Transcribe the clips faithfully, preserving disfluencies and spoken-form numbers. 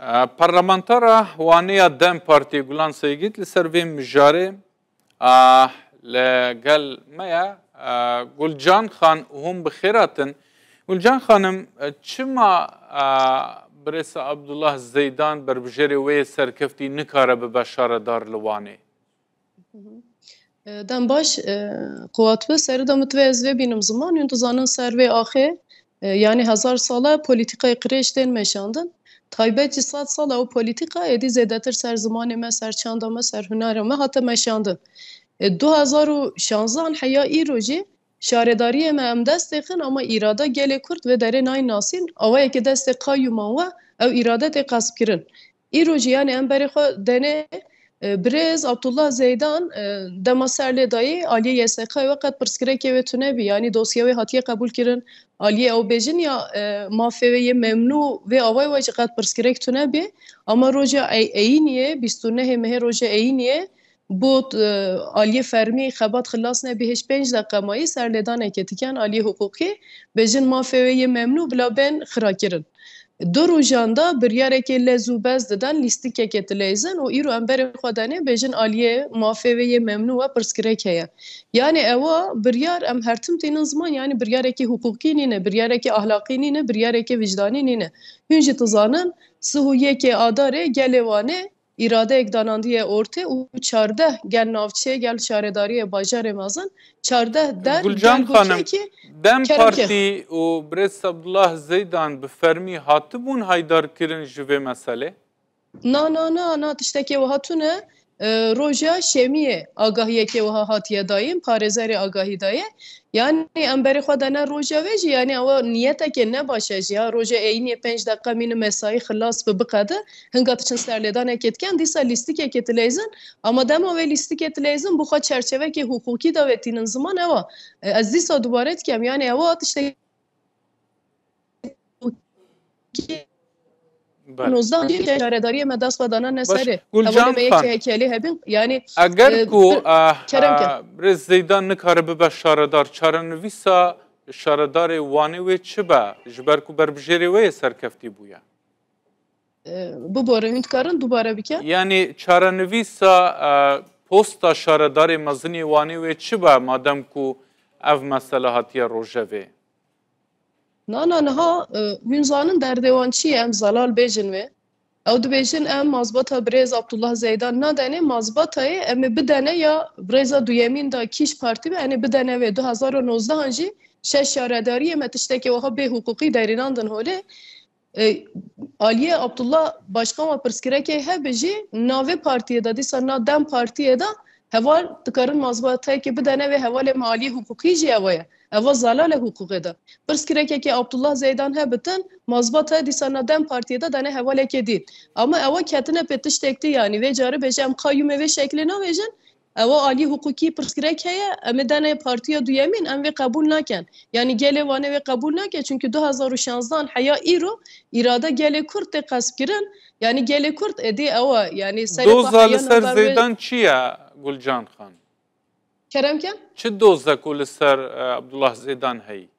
E, Parlamentara Wanê ya DEM Partiyê Gulan Seygît li ser vê mijarê, e, li gel me ye. E, Gulcan Xan, hûn bi xêr hatin. Gulcan Xanim, e, çima, e, Birêz Abdullah Zeydan, berbijêrê wê yê serkeftî, nikare bibe şaredar li Wanê? E, dem baş, e, Quwat bi, serê de min divê ez vê bînim ziman, hûn dizanin ser vê axê, e, yanî hezar sal e polîtîkayê qirêj tên meşandin. Taybet jî sed sal e ew polîtîka êdî zêdetir ser zimanê me, ser çanda me, ser hunera me hate meşandin. E, du hezar û şanzdehan heya îro jî şaredariyê me em dest têxin, ama îrada gelê Kurd vê derê nayên nasîn, awayekê destê qayûman we ew îrade tê qespkirin. Îro jî, yanî em berê xwe denê, e, birêz Abdullah Zeydan, e, dema ser lê dayê, aliyê Y S K wê qet pirsgirêkê wê tune bî, yanî dosya wê hatiye qebûl kirin. Aliyê ew bêjin ya, e, mafê wê yê memnû vê awayê wê jî qet pirsgirêk tune bî. Ama roja ey-, eyîniyê, bîst û nehê mehê roja eyîniyê, bo, e, aliyê fermî xebat xilas nebî, hêj pênc deqe mayî serlêdanekê dikin aliyê hiqûqî, bêjin mafê wê yê memnû bila bên xirakirin. Du rojan de biryarekê lez û bez didin, lîstikekê dileyzin û îro em berê xwe denê bêjin aliyê mafê wê yê memnû we pirsgirêk heye. Yanî ewa biryar em her tim tînin ziman, yanî biryarekî hiqûqî nîne, biryarekî ahlaqî nîne, biryarekî wijdanî nîne. Hûn jî dizanin, sih û yekê Adarê gelê Wanê îradeyek danandiye ortê û çardeh gel navçeyê, gel şaredariyê bajarê mezin, çardeh der, Gulcan gel Xanim, goçekî DEM Kerem ke. Partî û Birêz Abdullah Zeydan bi fermî hatibûn haydarkirin ji vê meselê? Na, na, na, na, tiştekê wiha tune, e, roja şemiyê agahiyekê wiha hatiye dayîn, parêzerê agahî daye. Yanî em berê xwe dene roja vê jî, yanî ewa niyeteke ne baş e jî, ya roja eyînê pênc deqe mîni mesayî xilas bi biqede, hinga diçin serlêdanekê dikin, dîsa lîstikekê dileyzin, ama dema wê lîstikê dileyzin, bi xwe çerçevekê hiqûqî de wê tînin ziman ewa. E, ez dîsa dubare dikem, yanî ewa tiştekê Belê. Nozdeh şaredariyê me dest xwe dana ne Baş, serê. Gulcan Hevalê me yekê Xan, hekelî hebin. Yanî, eger e, ku, bi-, ah, kerem ke. Ah, Birêz Zeydan nikare bibe şaredar, çarenivîsa şaredarê Wanê wê çi be? Ji ber ku berbijêrê wê yê serkeftî bûye. E, bibore, hûn dikarin dubare bikin? Yanî çarenivîsa, ah, posta şaredarê mezinê Wanê wê çi be, madem ku ev mesele hatiye rojevê? Na, na, niha, e, hûn zanin derdê wan çi ye, em zelal bêjin wê. Ew dibêjin, em mazbata birêz Abdullah Zeydan nadenê, mazbatayê em ê bidene ya rêza duyemîn de kîş partî be, em ê bidene wê. Du hezar û nozdeh an jî şeş şaredariyê me tiştekê wiha bê hiqûqî derînandin holê. E, aliyê Abdullah Başkan wa pirsgirêkê hebe jî, navê partiyê de, dîsa na DEM Partiyê de heval dikarin mazbatayekê bidene wê, hevalê me aliyê hiqûqî jî ewa ye. Ewa zelal e hiqûqê de. Pirsgirêkekê Abdullah Zeydan hebitin, mazbata dîsa na DEM Partiyê de dene hevalekê dî. Ama ewa ketine pê tiştek dî, yanî vê carê bêje em qayûmê vê şeklê navêjin, ewa alî hiqûkî pirsgirêk heye, em ê dene partiya duyemîn, em vê qebûl nakin. Yanî gelê Wanê vê qebûl nake, çunkî du hezar û şanzdehan heya îro îrade gelê Kurd tê qespkirin. Yanî gelê Kurd êdî ew e, yanî serê Doza xwe li heya ser navber wê Zeydan çi ye, Gulcan Xan? Kerem ke? Çi doze ku li ser, e, Abdullah Zeydan heyî?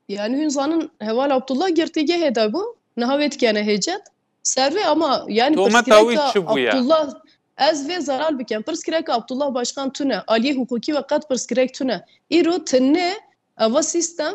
Yanî hûn zanin heval Abdullah girtîgehê de bû, niha wê dikene hêcet. Ser vê ama yanî Tometa wî pirsgirêka çi bûye? Abdullah, ez vê zelal bikim. Pirsgirêka Abdullah Başkan tune, aliyê hiqûkî ve qet pirsgirêk tune. Îro tune, ewa sîstem,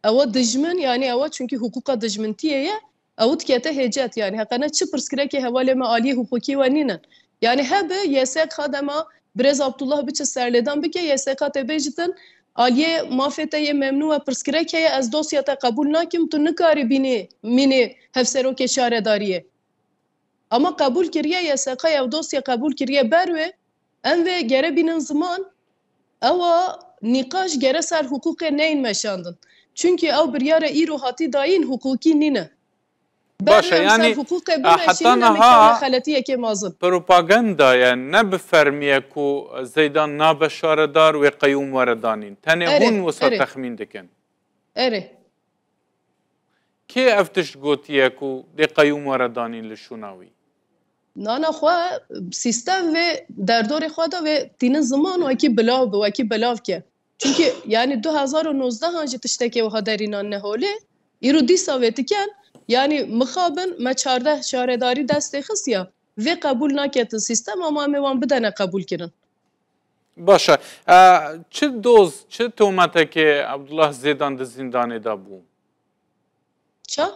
ewa dijmin, yanî ewa çunkî hiqûqa dijmintiyê ye, ew dikete hêcet, yanî heqene çi pirsgirêkê hevalê me aliyê hiqûkî we nînin. Yanî hebe Y S K dema birêz Abdullah biçe serlêdan bike, Y S K tê bêjitin, aliyê mafê te yê memnû e, pirsgirêk heye, ez dosya te qebûl nakim, tu nikarî bînî, mînî hevserokê şaredariyê. Ama qebûl kiriye, Y S K ew dosya qebûl kiriye ber wê, em vê gere bînin ziman, ewa nîqaş gere ser hiqûqê neyên meşandin. Çunkî ew biryare îro hatî dayîn hiqûkî nîne. Baş e, Ber em yanî, ser hiqûqê e, heta bimeşînin, em ê niha kevine xeletiyekê mezin. Propaganda ye, ne bi fermî ye ku Zeydan nabe şaredar wê qeyûm were danîn. Tenê Erê, hûn wisa erê. Texmîn dikin. Erê. Kê ev tişt gotiye ku dê qeyûm were danîn li şûna wî? Nana xwe sîstem vê derdorê xwe de vê tînin ziman wekî bilav bi, wekî bilav ke. Çunkî yanî du hezar û nozdeh an jî tiştekê wiha derînan neholê. Îro dîsa vê diken, Yanî mixabin me çardeh şaredarî destê xistiya. Vê qebûl naketin sîstem, ama em ê wan bidene qebûl kirin. Baş e. E, çi doz, çi tometekê Abdullah Zêdan di zîndanê de bû? Ça?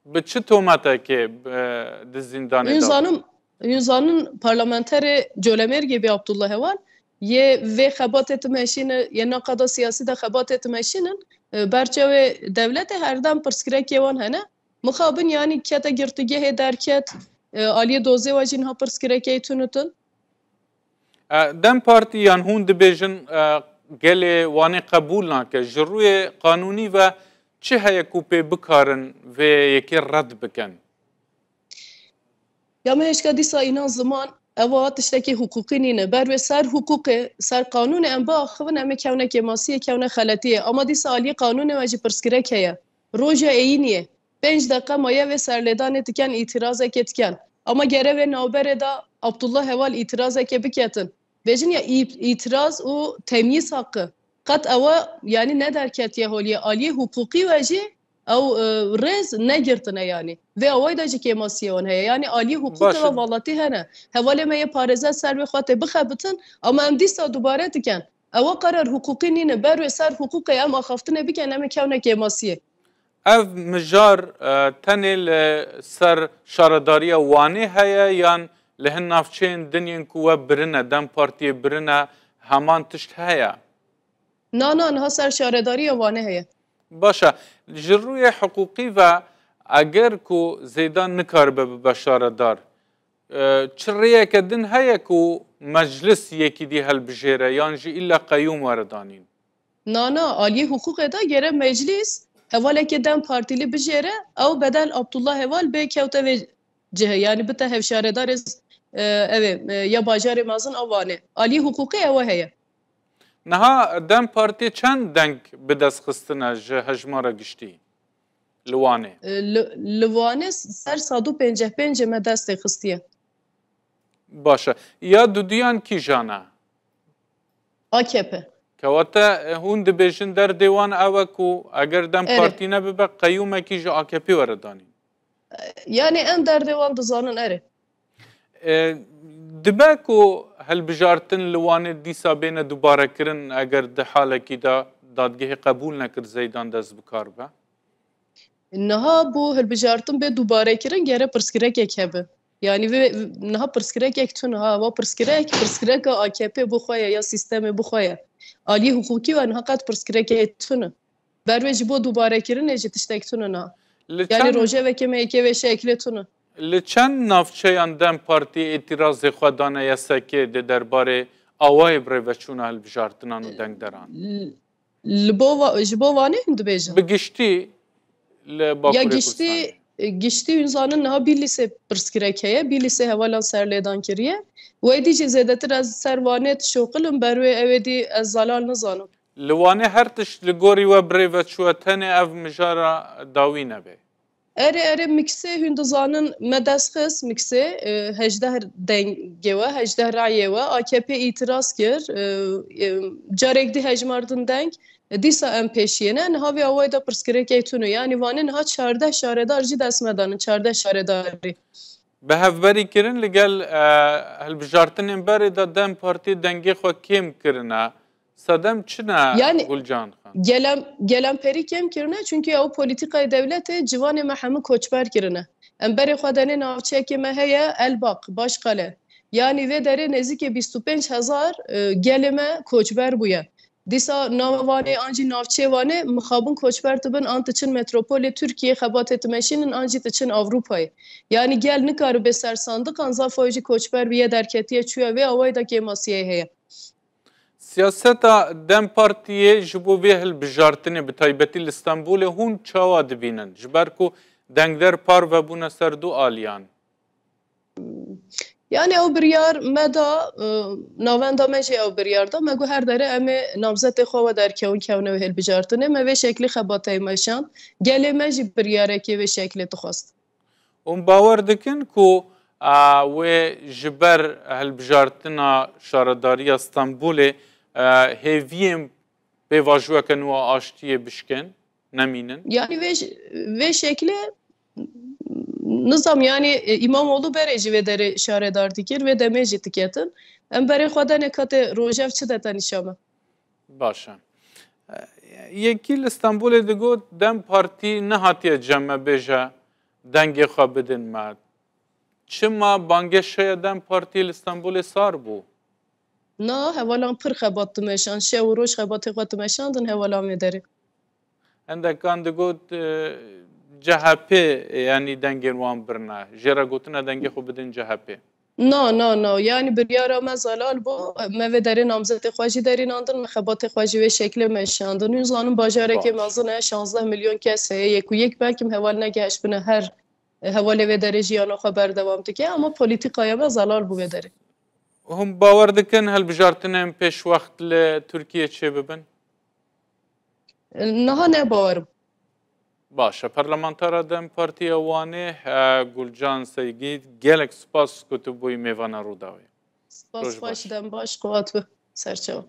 Bi çi tometekê, e, di zîndanê de bû? Hûn zanin, hûn zanin parlamenterê Colemêrgê bê Abdullah Heval, yê vê xebatê timeşîne, yê na qada siyasî de xebatê timeşînin, e, ber çavê dewletê herdem pirsgirêkê wan hene. Mixabin yanî kete girtîgehê derket, e, aliyê dozê we jî niha pirsgirêkê tunitin. E, DEM Partî yan hûn dibêjin, e, gelê Wanê qebûl nake. Ji rûyê qanûnî ve çi heye ku pê bikarin vê yekê red bikin? Ya me hêşka dîsa înan ziman, ewa tiştekî hiqûqî nîne. Ber wê ser hiqûqê, ser qanûnê em biaxivin, em ê kewne kêmasiyê, kewne xeletiyê. Ama dîsa aliyê qanûnê we jî pirsgirêk heye. Roja êyîniyê, pênc deqe maye vê serlêdanê diken, îtirazekê diken. Ama gere vê navberê de Abdullah Heval îtirazekê biketin. Bêjin ya î-, îtiraz û temyîz haqqı. Qet ewa, yanî ne derketiye holiyê. Aliyê hiqûqî we jî ew, e, rêz negirtine yanî. Vê awayî de jî kêmasiyê wan heye. Yanî aliyê hiqûqê Baş e. we valatî hene. Hevalê me yê parêzer ser vê xwe tê bixebitin, ama em dîsa dubare dikin. Ewa qerar hiqûqî nîne. Ber wê ser hiqûqê em axaftinê bikin, em ê kewne kêmasiyê. Ev mijar, e, tenê li ser şaredariya Wanê heye yan li hin navçeyên din yên ku we birine, DEM Partiyê birine, heman tişt heye? Na, na, niha ser şaredariya Wanê heye. Baş e. Ji rûyê hiqûqî ve eger ku Zêdan nikaribe bibe şaredar, e, çi rêyeke din heye ku meclis yekî dî helbijêre yan jî îlla qeyûm were danîn? Na, na, aliyê hiqûqê de gere meclîs hevalekê DEM Partîlî bijêre, ew bedel Abdullah Heval bê kewte vê cihê, yanî bite hevşaredarê, e, ev ê, e, ya bajarê mezin a Wanê. Aliyê hiqûqê ewe heye. Niha DEM Partiyê çend deng bi dest xistine ji hejmara giştî li Wanê? E, li, li Wanê ser sed û pêncî pêncê me destê xistiye. Baş e. Ya duduyan kîjan e? A K P. Kewate, e, hûn dibêjin derdê wan ew e ku eger DEM Erê. Partî nebibe, qeyûmekî ji A K P were danîn. Yanî em derdê wan dizanin, erê. E, dibe ku hilbijartin li Wanê dîsa bêne dubarekirin, eger di halekî de dadgehê qebûl nekir Zeydan dest bi kar be? Niha bo hilbijartin bê dubarekirin gere pirsgirêkek hebe. Yanî vê niha pirsgirêkek tune ha, va pirsgirêk, pirsgirêka A K P bi xwe ye ya sîstemê bi xwe ye. Aliyê hiqûqî we niha qet pirsgirêkê tune. Ber wê ji bo dubarekirinê jî tiştek tune niha. Li Yanî çend rojevekê me yekê vê şeklê tune. Li çend navçeyan DEM Partiyê îtirazê xwe dane Y S K'ê di derbarê awayê birêveçûna hilbijartinan û dengderan? Li, li bo va-, ji bo Wanê hûn dibêjin? Bi giştî li Ya Bakurê giştî, Kurdistanê. Giştî hûn zanin niha Bîlîsê pirsgirêk heye. Bîlîsê hevalan serlêdan kiriye. Wê dî jî zêdetir ez ser Wanê dişoqilim, ber wê ew ê dî ez zelal nizanim. Li Wanê her tişt li gorî we birêveçû e, tenê ev mijara dawî nebe. Erê, erê, Miksê hûn dizanin me dest xist, Miksê, e, hejdeh dengê we, hejdeh rayê we, A K P îtiraz kir, e, e, carek dî hejmardin deng, e, dîsa em pêşiyê ne. Niha vê awayî de pirsgirêkê tune. Yanî Wanê niha çardeh şaredar jî dest me danin, çardeh şaredarî. Bi hevberî kirin li gel, e, hilbijartinên berê de DEM Partiyê dengê xwe kêm kirine. Sedem çi ne Yanî, Gulcan Xan? Gelem, gelemperî kêm kirine, çunkî ew polîtîkayê dewletê ciwanê me hemû koçber kirine. Em berê xwe denê navçeyekê me heye, Elbaq, Başkale. Yanî vê derê nêzîkê bîst û pênc hezar, e, gelê me koçber bûye. Dîsa nava Wanê an jî navçeyê Wanê mixabin koçber dibin, an diçin metropolê Tirkiyê xebatê dimeşînin, an jî diçin Ewropayê. Yanî gel nikaribe ser sandiqan, zaf ew jî koçber bûye, derketiye çûye, vê awayî de kêmasiyê heye. Siyaseta DEM Partiyê ji bo vê hilbijartinê, bi taybetî li Stenbolê, hûn çawa dibînin? Ji ber ku dengder parve bûne ser du aliyan. Yanî ew biryar me da, e, navenda me jî ew biryar da. Me got her dere em ê namzetê xwe we derkewin kewne wê hilbijartinê. Me vê şeklî xebateyê meşand. Gelê me jî biryarekê vê şeklê dixwest. Hûn bawer dikin ku, a, wê ji ber hilbijartina Şaredariya Stenbolê, e, hêviyên pêvajoyeke nû a aştiyê bişkin, nemînin? Yanî vê, vê şeklê Nizam, yani, e, İmamoğlu berê jî vê derê şaredar dikir, vê demê jî diketin. Em berê xwe dene katê rojev çi dete nîşa me. Baş e. E, Yekî li Stenbolê digot, DEM Partî nehatiye cem me bêje dengê xwe bidin me. Çima bangê şeye DEM Partî li Stenbolê sar bû? Na, hevalan pir xebat dimeşan. Şev û roj xebatê xwe dimeşandin hevalan vê derê. Hindekan digot, e, C H P, yanî dengên wan birine. Jê re gotine dengê xwe bidin C H P. Na, na, na. Yani biryara me zelal bû. Me vê derê namzetê xwe jî derînandin. Me xebatê xwe jî vê şeklê meşandin. Hûn zanin bajarekê Baş. mezin e, şanzdeh milyon kes heye. Yek û yek belkim heval negeheştbine her, e, hevalê vê derê jiyana xwe berdewam dike. Ama polîtîkaya me zelal bû vê derê. Hûn bawer dikin hilbijartinên pêşwext li Tirkiyê çêbibin? E, niha ne bawerim. Baş e. Parlamentara DEM Partiya Wanê, e, Gulcan Seygî, gelek spas ku tu bûyî mêvana Rûdawê. Spas Roj xweş, baş. dem baş, qewat bi. Serçevan.